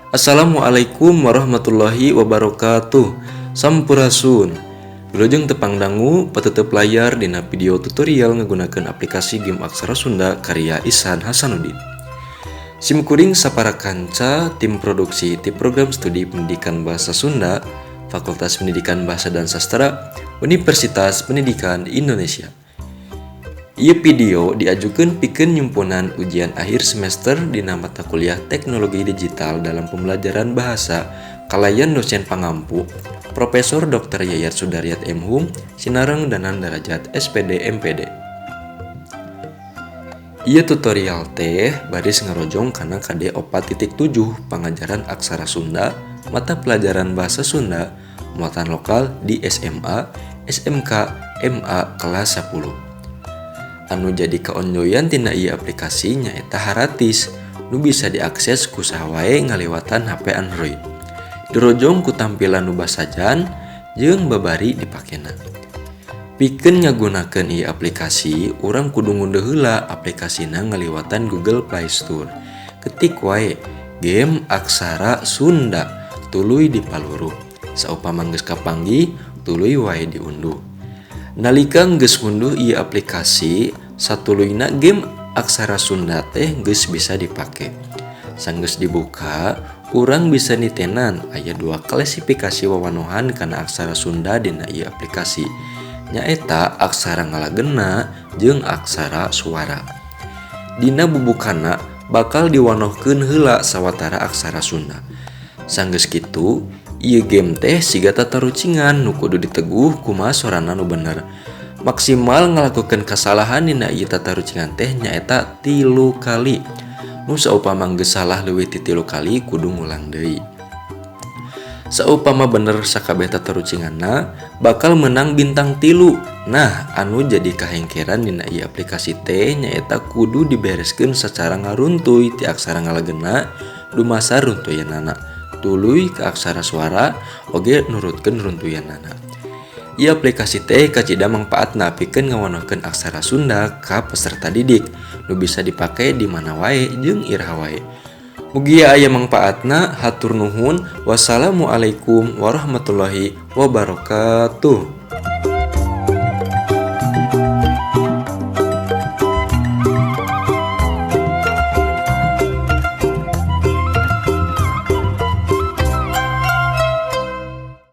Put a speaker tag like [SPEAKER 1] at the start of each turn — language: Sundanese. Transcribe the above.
[SPEAKER 1] Assalamualaikum warahmatullahi wabarakatuh. Sampurasun. Wilujeng tepang dangu pateuteub layar dina video tutorial ngagunakeun aplikasi game Aksara Sunda karya Ihsan Hasanuddin. Simkuring sapara kanca tim produksi ti program studi Pendidikan Bahasa Sunda, Fakultas Pendidikan Bahasa dan Sastra, Universitas Pendidikan Indonesia. Ieu video diajukeun pikeun nyumponan ujian akhir semester dina mata kuliah Teknologi Digital dalam Pembelajaran Bahasa kalayan dosen pangampu Profesor Dr. Yayat Sudaryat M.Hum sinareng danan derajat SPD MPD. Ieu tutorial teh baris ngarojong kana KD 4.7 pangajaran aksara Sunda, mata pelajaran Bahasa Sunda muatan lokal di SMA, SMK, MA kelas 10. Anu jadi kaonjoyan tina ieu aplikasi nyaeta haratis nu bisa diakses ku saha wae ngaliwatan HP Android. Dirojong ku tampilan nu basajan jeung babari dipakena. Pikeun ngagunakeun ieu aplikasi, urang kudu ngunduh heula aplikasina ngaliwatan Google Play Store. Ketik wae game Aksara Sunda tuluy dipaluruh. Saupama geus kapanggih, tuluy wae diunduh. Nalika geus ngunduh ieu aplikasi, satuluyna game Aksara Sunda teh geus bisa dipake. Sanggeus dibuka, urang bisa nitenan aya dua klasifikasi wawanohan kana aksara Sunda dina ieu aplikasi. Nyaeta aksara ngalagena jeung aksara suara. Dina bubukana bakal diwanohkeun heula sawatara aksara Sunda. Sanggeus kitu, ieu game teh siga tatarucingan nu kudu diteguh kumaha sorana nu bener. Maksimal ngalakukeun kasalahan dina ieu tatarucingan teh nyaeta 3 kali. Nu saupama geus salah leuwih ti 3 kali kudu ngulang deui. Saupama bener sakabeh tatarucinganna bakal menang bintang 3. Nah, anu jadi kahengkeran dina ieu aplikasi teh nyaeta kudu dibereskeun sacara ngaruntuy ti aksara ngalagena dumasar runtuyanana, tuluy ke aksara suara oge nurutkeun runtuyanana. Ieu aplikasi teh kacida mangpaatna pikeun ngawanohkeun aksara Sunda ka peserta didik nu bisa dipake di mana wae jeung iraha wae. Mugia aya mangpaatna, hatur nuhun. Wassalamualaikum warahmatullahi wabarakatuh.